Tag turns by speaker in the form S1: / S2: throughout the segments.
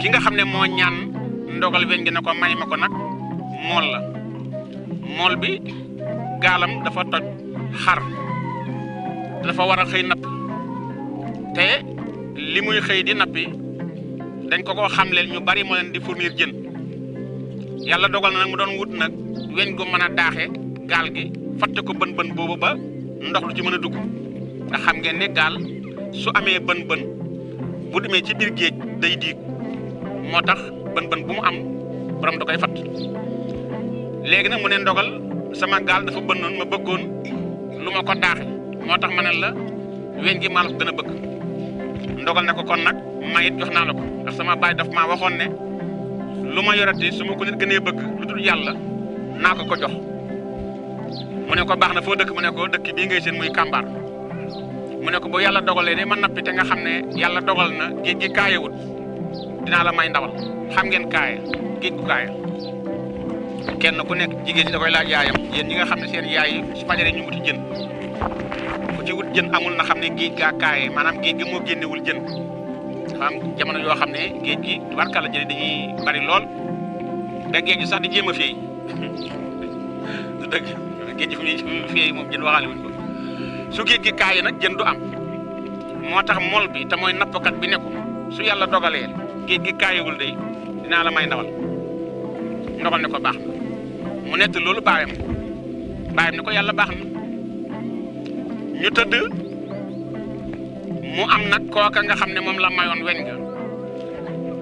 S1: ki nga xam ne moo ñaan ndogal weñ gi ne ko may ma ko nag mool la mool bi gaalam dafa toj xar dafa war a xëy napp te li muy xëy di nappi dañ ko xamleel ñu bari moo leen di fournir jën yàlla dogal na nag mu doon wut nag weñ gu mën a daaxe gaal gi fatte ko bën bën boobu ba ndox lu ci mën a dugg nga xam ngeen ne gaal su amee bën bën bu demee ci biir géej day diig moo tax bën bën bu mu am borom da koy fatt léegi nag mu ne ndogal sama gaal dafa bënnoon ma bëggoon lu ma ko daaxe moo tax ma ne la weñ gi maa la ko gën a bëgg ndogal ne ko kon nag mayit jox naa la ko ndax sama baay daf maa waxoon ne lu ma yorati su ma ko nit gënee bëgg lu dul yàlla naa ko jox mu ne ko baax na foo dëkk mu ne ko dëkk bii ngay seen muy kàmbaar mu ne ko bu yàlla dogalee de ma nappi te nga xam ne yàlla dogal na géej gi kaayewut dinaa la may ndawal xam ngeen kaaya géej gu kaaya kenn ku nekk jigéen ñi da koy laaj yaayam yéen ñi nga xam ne seen yaay yi su fajaree ñu wuti jën ku ci wut jën amul na xam ne géej gaa kaaye maanaam géej gi moo génnewul jën xam jamono yoo xam ne géej gi tubarkalla jën dañuy bari lool ba géej gi sax di jéem a féey du dëgg géej gi fi muy féey moom jën waxaale wuñ ko su géej gi kaaye nag jën du am moo tax mol bi te mooy nappkat bi ne ko su yàlla dogalee géej gi kaayewul day dinaa la may ndawal ndogal ne ko baax na mu nett loolu baayam ne ko yàlla baax na ñu tëdd mu am nag kooka nga xam ne moom la mayoon weñ nga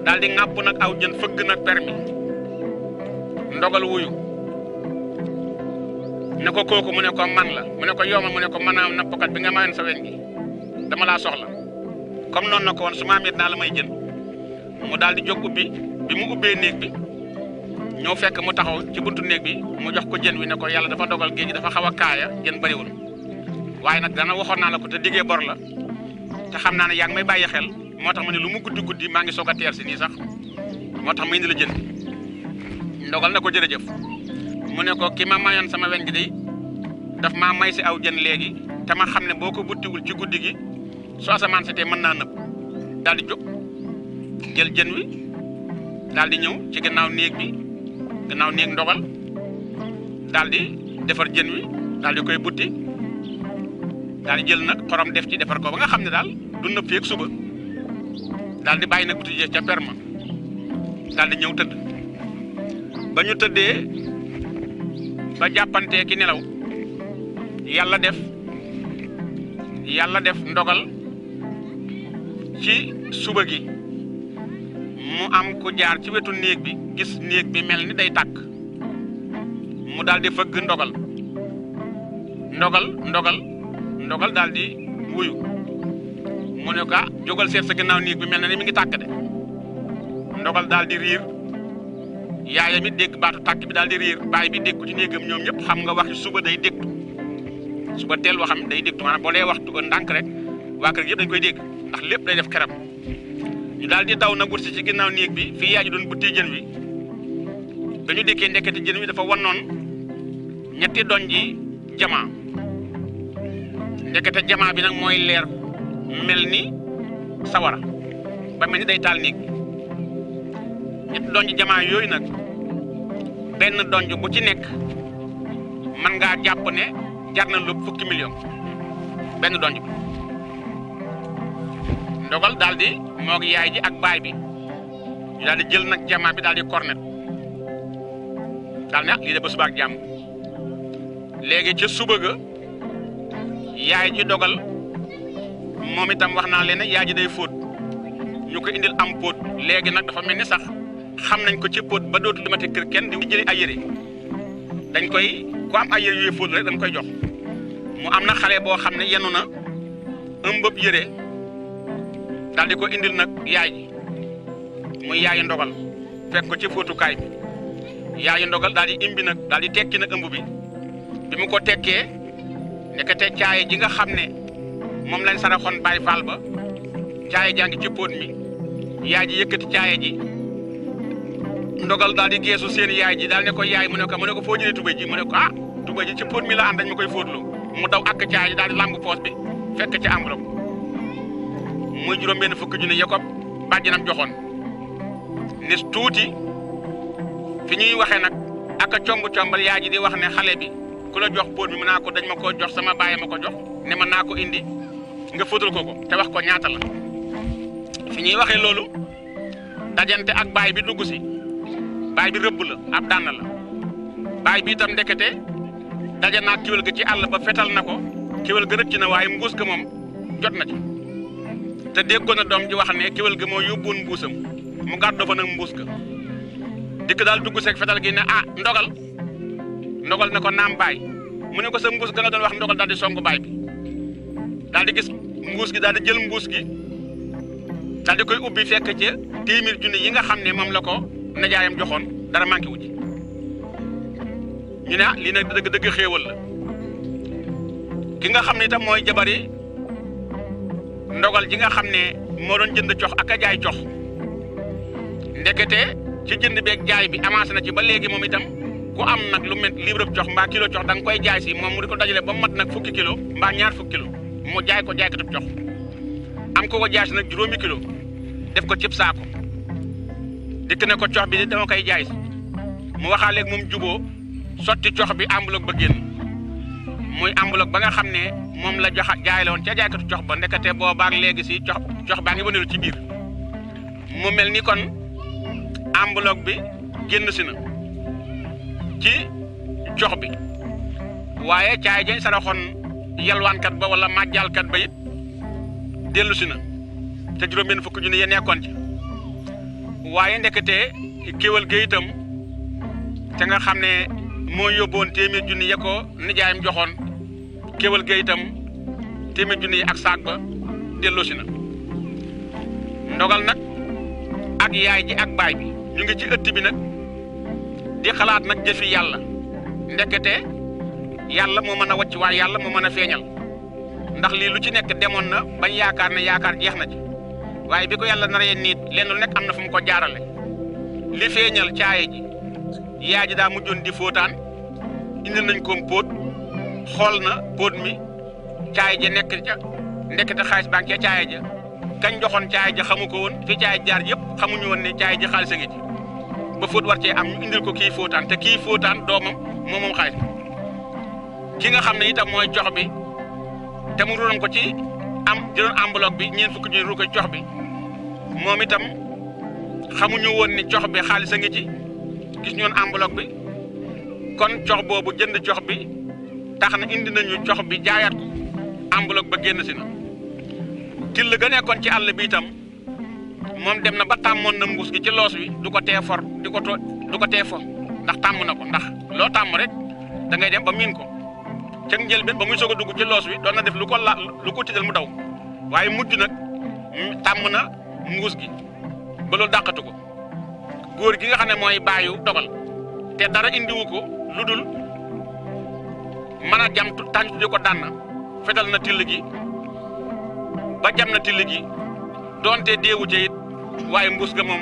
S1: daal di ŋàpp nag aw jën fëgg nag permi ndogal wuyu ne ko kooku mu ne ko man la mu ne ko yooma mu ne ko maanaam nappkat bi nga mayoon sa weñ gi dama laa soxla comme noonu na ko woon su ma amee naa la may jën mu daal di jóg ubbi bi mu ubbee néeg bi ñëw fekk mu taxaw ci buntu néeg bi mu jox ko jën wi ne ko yàlla dafa dogal géej gi dafa xaw a kaaya jën bariwul waaye nag dana waxoon naa la ko te diggee bor la te xam naa ne yaa ngi may bàyyi xel moo tax ma ne lu mu guddi guddi maa ngi soog a teer si nii sax moo tax ma indi la jën ndogal na ko jërëjëf mu ne ko ki ma mayoon sama weñ gi day daf maa may si aw jën léegi te ma xam ne boo ko buttiwul ci guddi gi soo asamaan setee mën naa nëb daal di jóg jël jën wi daal di ñëw ci gannaaw néeg bi gannaaw néeg ndogal daal di defar jën wi daal di koy butti daal di jël nag xorom def ci defar ko ba nga xam ne daal du nëb fii ak suba daal di bàyyi nag butti jee ca perma daal di ñëw tëdd ba ñu tëddee ba jàppantee ki nelaw yàlla def ndogal ci suba gi mu am ku jaar ci wetu néeg bi gis néeg bi mel ni day tàkk mu daal di fëgg ndogal daal di wuyu mu ne ko jógal seet sa gannaaw néeg bi mel na ni mi ngi tàkk de ndogal daal di riir yaayam it dégg baatu tàkk bi daal di riir baay bi dégg ko ci néegam ñoom ñëpp xam nga waxi suba day dégtu suba teel waxam day dégtu maanaam boo dee waxtu ndànk rek waa kër yëpp dañ koy dégg ndax lépp day def keram ñu daal di daw nag wut si ci ginnaaw néeg bi fii yaay ji doon butti jën wi dañu dékkee ndekkati jën wi dafa wannoon ñetti doñ ji jamaa ndekete jamaa bi nag mooy leer mel ni sawara ba mel ni day taal néeg bi ñetti doñ ji jamaa yooyu nag benn donj bu ci nekk mën ngaa jàpp ne jar na lu fukki million benn donj bi ndogal daal di moog yaay ji ak baay bi ñu daal di jël nag jamaa bi daal di kornet daal ne lii de ba suba ak jàmm léegi ca suba ga yaay ji dogal moom itam wax naa leen ne yaay ji day fóot ñu ko indil am póot léegi nag dafa mel ni sax xam nañ ko ci póot ba dootul demati kër kenn di jëli ay yére dañ koy ku am ay yére yooyu fóot rek dañ koy jox mu am na xale boo xam ne yenu na ëmbëb yére daal di ko indil nag yaay ji muy yaayu ndogal fekk ko ci fóotukaay bi yaayu ndogal daal di imbi nag daal di tekki nag ëmb bi mu ko tekkee nekkate caaye ji nga xam ne moom lañ saraxoon Baay Faal ba caaye jaa ngi ci póot mi yaay ji yëkkati caaye ji ndogal daal di geesu seen yaay ji daal ne ko yaay mu ne ko foo jëlee tubéy ji mu ne ko tubéy ji ci póot mi la ànd dañ ma koy fóotlu mu daw ak caaye ji daal di lamb poos bi fekk ci enveloppe muy juróom benn fukki junni ya ko bàjjanam joxoon nis tuuti fi ñuy waxee nag ak a combal yaay ji di wax ne xale bi ku la jox póot bi mu naa ko dañ ma ko jox sama baay ma ko jox ne ma naa ko indi nga fóotal ko te wax ko ñaata la fi ñuy waxee loolu dajante ak baay bi dugg si baay bi rëbb la ab dànn la baay bi itam ndekete daje naa kiwal ga ci àll ba fetal na ko kiwal ga rëcc na waaye mbuus ga moom jot na ci te déggoon na doom ji wax ne kiwal ga moo yóbbuwoon mbuusam mu gàddoo fa nag mbuus ga dikk daal dugg seeg fetal gi ne ndogal ne ko naam baay mu ne ko sa mbuus ga nga doon wax ndogal daal di song baay bi daal di gis mbuus gi daal di jël mbuus gi daal di koy ubbi fekk ca 10 000 junni yi nga xam ne moom la ko najaayam joxoon dara manqué wu ci ñu ne lii nag dëgg xéewal la ki nga xam ne itam mooy jabari ndogal ji nga xam ne moo doon jënd cox ak a jaay cox ndekete ci jënd beeg jaay bi avancé na ci ba léegi moom itam ku am nag lu mel libre cox mbaa kilo cox da nga koy jaay si moom mu di ko dajale ba mat nag 10 kilo mbaa ñaar 10 kilo mu jaay ko jaaykatub cox am ko jaay si nag 5 kilo def ko cib saako dikk ne ko cox bi dama koy jaay si mu waxaaleeg moom juboo sotti cox bi enveloppe ba génn muy enveloppe ba nga xam ne moom la jaay la woon ca jaaykatu cox ba ndekete boobaak léegi si cox baa ngi wëndeelu ci biir mu mel ni kon enveloppe bi génn si na ci cox bi waaye caay ja saraxoon yalwaankat ba wala màjjaalkat ba it dellu si na te juróom-benn fukki junni ya nekkoon ci waaye ndekete kéwal ga itam te nga xam ne moo yóbboon 100 junni ya ko nijaayam joxoon kéwal ga itam 100 junni yi ak saak ba dellu si na ndogal nag ak yaay ji ak baay bi ñu ngi ci ëtt bi nag di xalaat nag jëfi yàlla ndekete yàlla moo mën a wàcc waaye yàlla moo mën a feeñal ndax lii lu ci nekk demoon na bañ yaakaar ne yaakaar jeex na ci waaye bi ko yàlla naree niit lenn lu nekk am na fu mu ko jaarale li feeñal caaye ji yaay ji daa mujjoon di fóotaan indi nañ ko póot xool na póot mi caaye ja nekk ca ndekete xaalis baa ngi ca caaye ja kañ joxoon caaye ja xamu ko woon fi caaye jaar yëpp xamuñu woon ne caaye ja xaalis a ngi ci ba fóot war cee am ñu indil ko kii fóotaan te kii fóotaan doomam moom xaalis bi ki nga xam ne itam mooy cox bi te mu ruuroon ko ci am jëloon enveloppe bi ñeent fukki junni ru ko cox bi moom itam xamuñu woon ni cox bi xaalis a ngi ci gis ñoon enveloppe bi kon cox boobu jënd cox bi tax na indi nañu cox bi jaayaat ko enveloppe ba génn si na till ga nekkoon ci àll bi itam moom dem na ba tàmmoon na mbuus gi ci loos wi du ko tee for du ko tee fo ndax tàmm na ko ndax loo tàmm rek da ngay dem ba miin ko ca njëlbeen ba muy soog a dugg ci loos wi doon na def lu ko tiital mu daw waaye mujj nag tàmm na mbuus gi ba loolu dàqatu ko góor gi nga xam ne mooy baayu dogal te dara indiwu ko lu dul mën a jam tànn di ko dànn fetal na till gi ba jam na till gi doonte deewu ca it waaye mbuus ga moom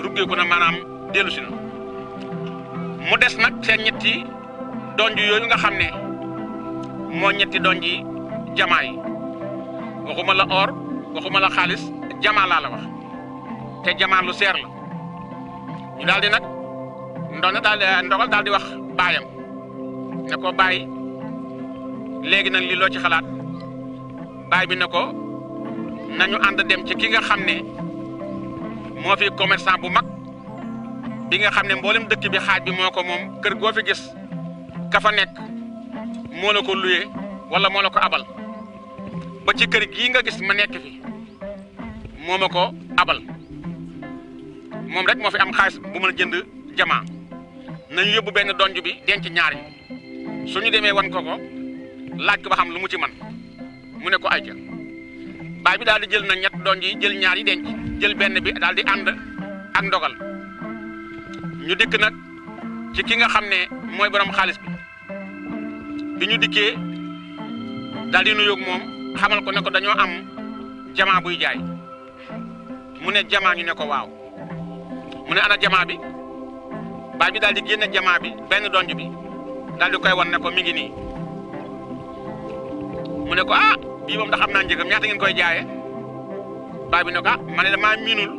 S1: ruggeeku na maanaam dellu si na mu des nag seen ñetti donj yooyu nga xam ne moo ñetti donj yi jamaa yi waxuma la or waxuma la xaalis jamaa laa la wax te jamaa lu seer la ñu daal di nag ndogal daal di wax baayam ne ko bàyyi léegi nag lii loo ci xalaat baay bi ne ko nañu ànd dem ci ki nga xam ne moo fi commerçant bu mag bi nga xam ne mboolem dëkk bi xaaj bi moo ko moom kër goo fi gis ka fa nekk moo la ko luye wala moo la ko abal ba ci kër gii nga gis ma nekk fi moo ma ko abal moom rek moo fi am xaalis bu mën a jënd jamaa nañu yóbbu benn donj bi denc ñaar yi suñu demee wan ko laaj ko ba xam lu mu ci man mu ne ko ayca baay bi daal di jël na ñett donj yi jël ñaar yi denc jël benn bi daal di ànd ak ndogal ñu dikk nag ci ki nga xam ne mooy borom xaalis bi ñu dikkee daal di nuyoog moom xamal ko ne ko dañoo am jamaa buy jaay mu ne jamaa ñu ne ko waaw mu ne ana jamaa bi baay bi daal di génne jamaa bi benn donj bi daal di koy wan ne ko mi ngi nii mu ne ko bii moom da xam naa njëgam ñaata ngeen koy jaayee baay bi ne ko man ne damaa miinul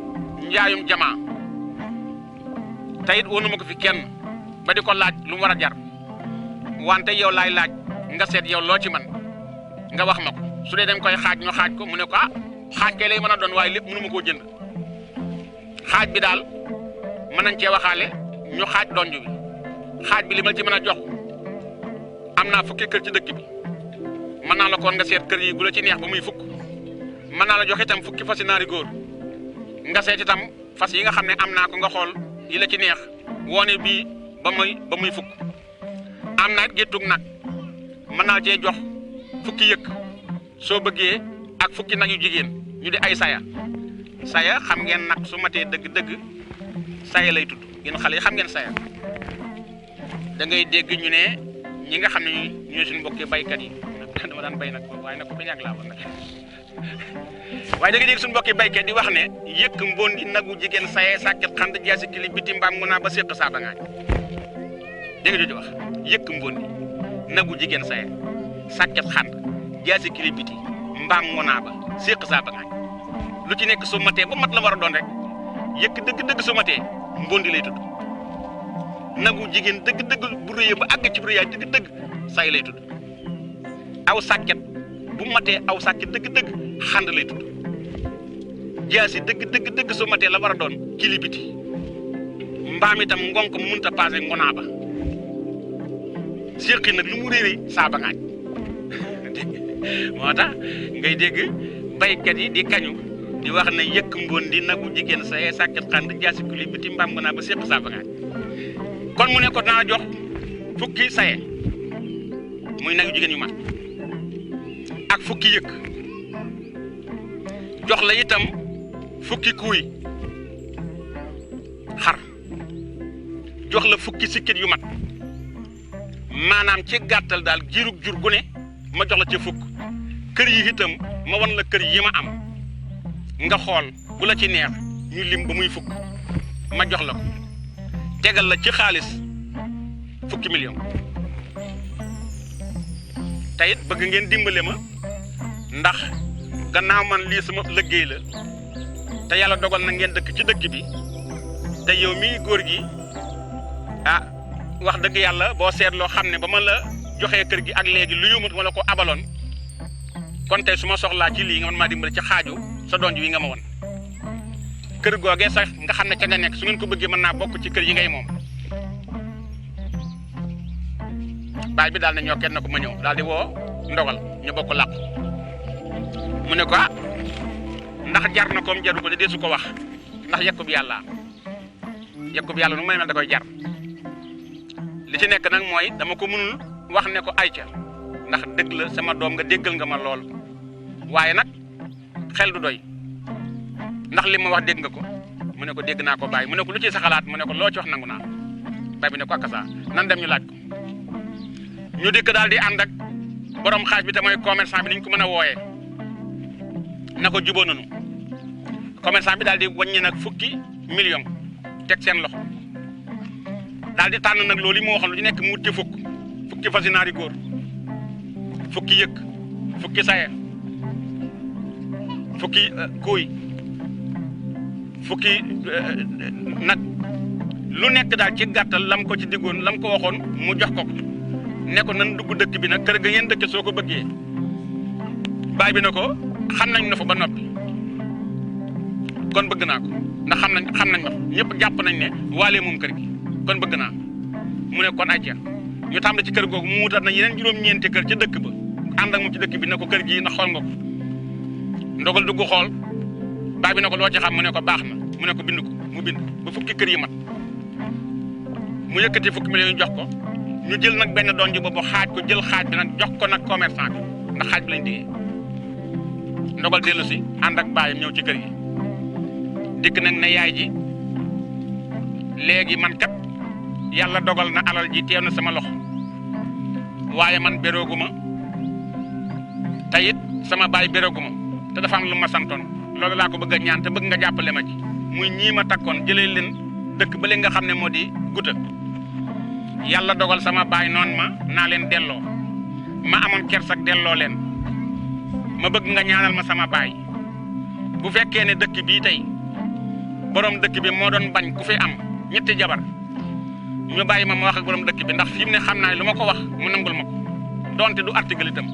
S1: njaayum jamaa tayit wonu ma ko fi kenn ba di ko laaj lu mu war a jar wante yow laay laaj nga seet yow loo ci man nga wax ma ko su dee dañ koy xaaj ñu xaaj ko mu ne ko xaaj kay lay mën a doon waaye lépp mënu ma koo jënd xaaj bi daal mën nañ cee waxaale ñu xaaj donj bi xaaj bi li ma ci mën a jox am naa fukki kër ci dëkk bi mën naa la koon nga seet kër yi bu la ci neex ba muy fukk mën naa la jox itam fukki fasi naari góor nga seet itam fas yi nga xam ne am naa ko nga xool yi la ci neex woone bii ba muy fukk am naa it géttug nag mën naa cee jox fukki yëkk soo bëggee ak fukki nag yu jigéen ñu di ay saya xam ngeen nag su matee dëgg-dëgg saya lay tudd yéen xale yi xam ngeen saya da ngay dégg ñu ne ñi nga xam ne ñooy suñu mbokki baykat yi dama daan bay nag waaye nag ko ba ñàkk laa woon nag waaye da ngay dégg suñu mbokki baykat di wax ne yëkk mbondi nagu jigéen saye sàkket xand jaasi kili biti mbaam ngu naa ba séq saaba ngaañ dégg nga jooju wax yëkk mbondi nagu jigéen saye sàkket xand jaasi kili biti mbaam ngu naa ba séq saaba ngaañ lu ci nekk su matee ba mat la war a doon rek yëkk dëgg-dëgg su matee mbondi lay tudd nagu jigéen dëgg-dëgg bu rëyee ba àgg ci rëyaay dëgg-dëgg say lay tudd aw sàkket bu matee aw sàkket dëgg-dëgg xand lay tudd jaasi dëgg su matee la war a doon kilibiti mbaam itam ngonk mu mënta passé ngonaa ba séqi nag lu mu réeri saaba ngaañ moo tax ngay dégg baykat yi di kañu di wax ne yëkk mbondi nagu jigéen saye sàkket xand jaasi kilibiti mbaam ngonaa ba séq saaba ngaañ kon mu ne ko naa jox fukki saye muy nag yu jigéen yu mat ak fukki yëkk jox la itam fukki kuuy xar jox la fukki sikkit yu mat maanaam ci gàttal daal giirug jur gu ne ma jox la ci fukk kër yi itam ma wan la kër yi ma am nga xool bu la ci neex ñu lim ba muy fukk ma jox la ko tegal la ci xaalis fukki million tayit bëgg ngeen dimbale ma ndax gannaaw man lii sama liggéey la te yàlla dogal na ngeen dëkk ci dëkk bi te yow mii góor gi wax dëgg yàlla boo seetloo xam ne ba ma la joxee kër gi ak léegi lu yumut ma la ko abaloon kon tey su ma soxlaa ci lii nga man maa dimbale ci xaaju sa donj wi nga ma won kër googee sax nga xam ne ca nga nekk su ngeen ko bëggee mën naa bokk ci kër yi ngay moom baay bi daal ne ñoo kenn na ko ma ñëw daal di woo ndogal ñu bokk làqu mu ne ko ndax jar na koom jaru ko de deesu ko wax ndax yekkub yàlla nu may mel da koy jar li ci nekk nag mooy dama ko mënul wax ne ko ayca ndax dëgg la sama doom nga déggal nga ma lool waaye nag xel du doy ndax li ma wax dégg nga ko mu ne ko dégg naa ko bàyyi mu ne ko lu ci sa xalaat mu ne ko loo ci wax nangu naa baay bi ne ko akasa nan dem ñu laaj ko ñu dikk daal di ànd ak borom xaaj bi te mooy commerçant bi niñ ko mën a wooyee na ko jubóo nañu commerçant bi daal di wàññi nag fukki million teg seen loxo daal di tànn nag loolu yi mu waxoon lu ci nekk mu wut ci fukki fasi naari góor fukki yëkk fukki saye fukki kuuy fukki nag lu nekk daal ci gàttal lam ko ci diggoon lam ko waxoon mu jox ko ne ko nan dugg dëkk bi nag kër ga ngeen dëkk soo ko bëggee baay bi ne ko xam nañ na fa ba noppi kon bëgg naa ko ndax xam nañ ma fa ñëpp jàpp nañ ne waalee moom kër gi kon bëgg naa mu ne kon ayca ñu tàmbali ci kër googu mu wutal na yeneen juróom-ñeenti kër ci dëkk ba ànd ak moom ci dëkk bi ne ko kër gi na xool nga ko ndogal dugg xool baay bi ne ko loo ci xam mu ne ko baax na mu ne ko bind ko mu bind ba fukki kër yi mat mu yëkkati fukki millions yu jox ko ñu jël nag benn doon ji boobu xaaj ko jël xaaj bi nag jox ko nag commerçant bi ndax xaaj bi lañ diggee ndogal dellu si ànd ak baayam ñëw ci kër gi dikk nag ne yaay ji léegi man kat yàlla dogal na alal ji teew na sama loxo waaye man bérooguma te it sama baay bérooguma te dafa am lu ma santoon loolu laa ko bëgg a ñaan te bëgg nga jàppale ma ci muy ñii ma takkoon jëlee leen dëkk ba leen nga xam ne moo di guta yàlla dogal sama baay noonu ma naa leen delloo ma amoon kersak delloo leen ma bëgg nga ñaanal ma sama baay bu fekkee ne dëkk bii tey borom dëkk bi moo doon bañ ku fi am ñetti jabar ñu bàyyi ma wax ak borom dëkk bi ndax fi mu ne xam naa lu ma ko wax mu nangul ma ko donte du article itam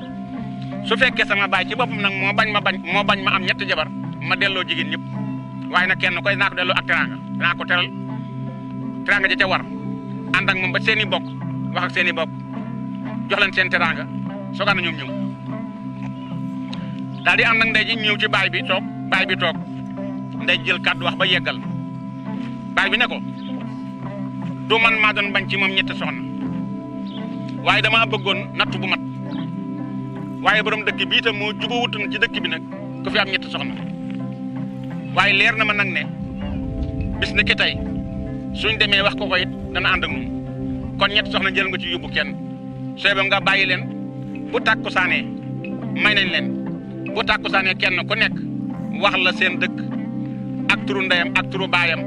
S1: su fekkee sama baay ci boppam nag moo bañ ma am ñetti jabar ma delloo jigéen ñëpp waaye nag kenn koy naa ko delloo ak teraanga naa ko teral teraanga ja ca war ànd ak moom ba seen i bokk wax ak seen i bokk jox leen seen teraanga soogaan na ñoom ñëw daal di ànd ak ndey ji ñëw ci baay bi toog ndey jël kàddu wax ba yeggal baay bi ne ko du man maa doon bañ ci moom ñetti soxna waaye damaa bëggoon natt bu mat waaye borom dëkk bi itam moo jubawutoon ci dëkk bi nag ku fi am ñetti soxna waaye leer na ma nag ne bis ni ki tey suñ demee wax ko it dana ànd ak ñun kon ñetti soxna jël nga ci yóbbu kenn sooy ba nga bàyyi leen bu tàkku saanee may nañ leen bu tàkku saanee kenn ku nekk wax la seen dëkk ak turu ndeyam ak turu baayam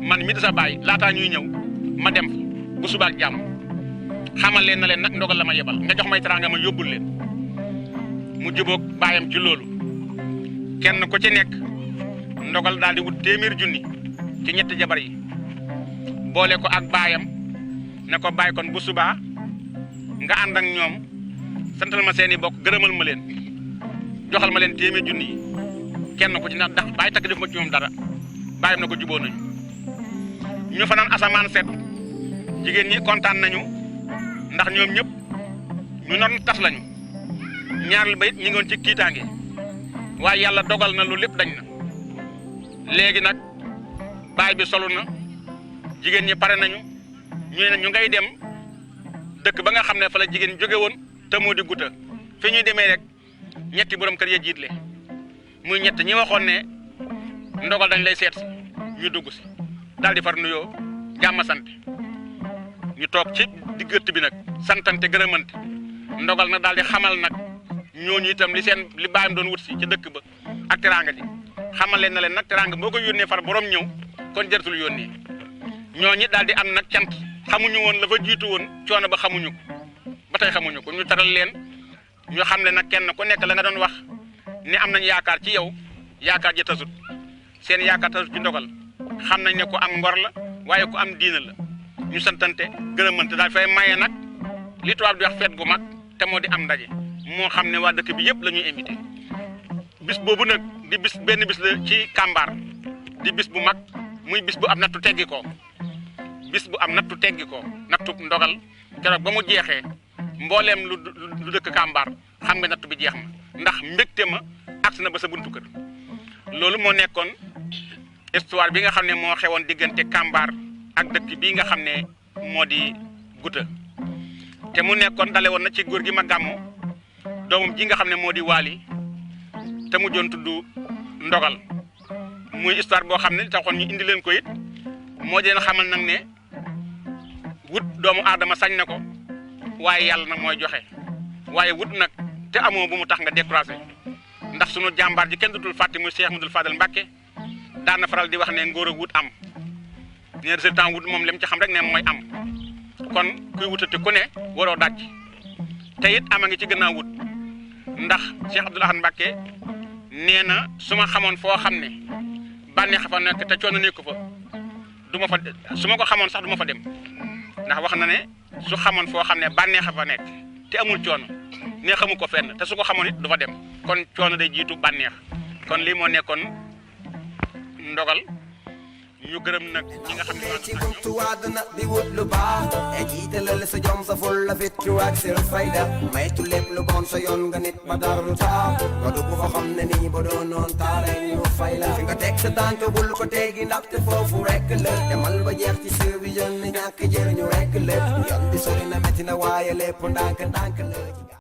S1: man mi di sa baay laataa ñuy ñëw ma dem bu subaak jàmm xamal leen na leen nag ndogal la ma yebal nga jox may teraanga ma yóbbul leen mu jubóog baayam ci loolu kenn ku ci nekk ndogal daal di wut 100 junni ci ñetti jabar yi boole ko ak baayam ne ko bàyyi kon bu subaa nga ànd ak ñoom santal ma seeni bokk gërëmal ma leen joxal ma leen 100 junni yi kenn ku ci ndax bàyyi takk def ma ci moom dara bàyyam na ko juboo nañu ñu fanaan asamaan set jigéen ñi kontaan nañu ndax ñoom ñëpp ñu noon tas lañu ñaareel ba it ñi ngoon ci kiitaange waaye yàlla dogal na lu lépp dañ na léegi nag baay bi solu na jigéen ñi pare nañu ñu ne ñu ngay dem dëkk ba nga xam ne fa la jigéen jóge woon te moo di guta fi ñuy demee rek ñetti borom kër ya jiitle muy ñett ñi waxoon ne ndogal dañ lay seet si ñu dugg si daal di far nuyoo jàmm sant ñu toog ci diggante bi nag santante gërëmante ndogal nag daal di xamal nag ñooñu itam li baayam doon wut si ci dëkk ba ak teraanga ji xamal leen na leen nag teraanga boo ko yónnee far borom ñëw kon jërtul yónnee ñooñu daal di am nag cant xamuñu woon la fa jiitu woon coono ba xamuñu ko ba tey xamuñu ko ñu taral leen ñu xam ne nag kenn ku nekk la nga doon wax ne am nañ yaakaar ci yow yaakaar ji tasut seen yaakaar tasut ci ndogal xam nañ ne ku am ngor la waaye ku am diina la ñu santante gërëmante daal fay maye nag li tubaab di wax feet gu mag te moo di am ndaje moo xam ne waa dëkk bi yëpp la ñuy invité bis boobu nag di bis benn bis la ci Kàmbaar di bis bu mag muy bis bu am nattu teggi ko nattu ndogal keroog ba mu jeexee mbooleem lu dëkk Kàmbaar xam nga nattu bi jeex ma ndax mbégte ma agsi na ba sa buntu kër loolu moo nekkoon histoire bi nga xam ne moo xewoon diggante Kàmbaar ak dëkk bii nga xam ne moo di Guta te mu nekkoon dale woon na ci góor gi ma gàmmu doomam ji nga xam ne moo di Waali te mu joon tudd ndogal muy histoire boo xam ne taxoon ñu indi leen ko it moo di leen xamal nag ne wut doomu aadama sañ na ko waaye yàlla nag mooy joxe waaye wut nag te amoo bu mu tax nga découragé ndax sunu jàmbaar ji kenn dutul fàtte muy Cheikh Ahmadoul Fadal Mbacké daan na faral di wax ne ngóor a wut am ne résultat wut moom lim ci xam rek ne mooy am kon kuy wutati ku ne waroo daj te it ama ngi ci gannaaw wut ndax Cheikh Abdoul Ahad Mbacké nee na su ma xamoon foo xam ne bànneex fa nekk te coono nekk fa du ma fa su ma ko xamoon sax du ma fa dem ndax wax na ne su xamoon foo xam ne bànneex fa nekk te amul coono ne xamu ko fenn te su ko xamoon it du fa dem kon coono day jiitu bànneex kon lii moo nekkoon ndogal ñu gërëm nag ñi nga xam ne
S2: ci buntu àdduna di wut lu baax e jiitalal sa jom sa ful la fitru ak seen fayda maytu lépp lu bon sa yoon nga nit ba dara lu taa nga dugg foo xam ne nii ba doon noon taale ñu fay la fi nga teg sa tànk bul ko teegi ndaxte foofu rek la demal ba jeex ci service ni ñàkk jëriñu rek la yoon bi sori na metti na waaye lépp ndànk ndànk la